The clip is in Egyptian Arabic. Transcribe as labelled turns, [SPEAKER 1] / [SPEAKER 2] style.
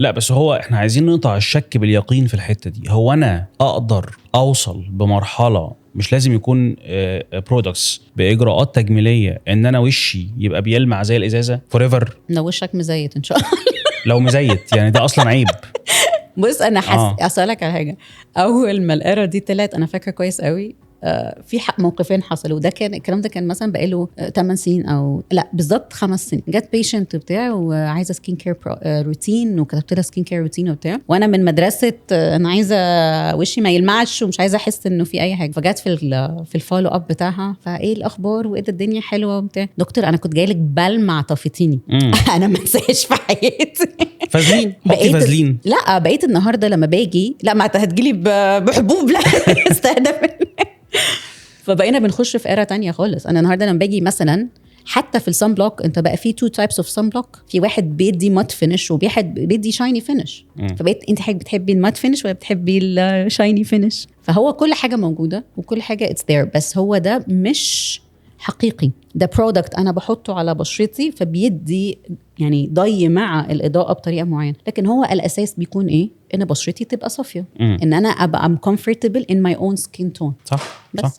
[SPEAKER 1] لا، بس هو احنا عايزين نقطع الشك باليقين في الحتة دي. هو انا اقدر اوصل بمرحله، مش لازم يكون products، باجراءات تجميليه، ان انا وشي يبقى بيلمع زي الازازه forever؟
[SPEAKER 2] لو وشك مزيت ان شاء الله.
[SPEAKER 1] لو مزيت يعني ده اصلا عيب.
[SPEAKER 2] بص، انا حس اسالك على حاجه. اول ما ال era دي طلعت، انا فاكره كويس قوي، في حق موقفين حصلوا، وده كان الكلام ده كان مثلا بقاله 8 سنين او لا بالظبط 5 سنين. جت patient بتاع وعايزه skin care routine، وكتبت لها skin care routine وبتاع، وانا من مدرسه انا عايزه وشي ما يلمعش ومش عايزه احس انه في اي حاجه. فجت في ال follow up بتاعها، فايه الاخبار وايه ده، الدنيا حلوة وبتاع. دكتور، انا كنت جايلك بلمع، طفتيني. انا ما انساش في حياتي.
[SPEAKER 1] فازلين، حطي فازلين.
[SPEAKER 2] لا، بقيت النهارده لما باجي، لا ما انت هتجيلي بحبوب، لا استهدى بالله. فبقينا بنخش في era تانية خالص. انا النهارده لما باجي مثلا حتى في ال sun block، انت بقى في two types of sun block، في واحد بيدي matte finish وواحد بيدي shiny finish. فبقيت انت حضرتك بتحبي ال matte finish ولا بتحبي ال shiny finish؟ فهو كل حاجة موجودة وكل حاجة it's there، بس هو ده مش حقيقي. ده product انا بحطه على بشرتي فبيدي يعني ضي مع الاضاءة بطريقة معينه، لكن هو الاساس بيكون ايه؟ ان بشرتي تبقى صافيه، ان انا ابقى I'm comfortable in my own skin tone.
[SPEAKER 1] صح.
[SPEAKER 2] بس.
[SPEAKER 1] صح.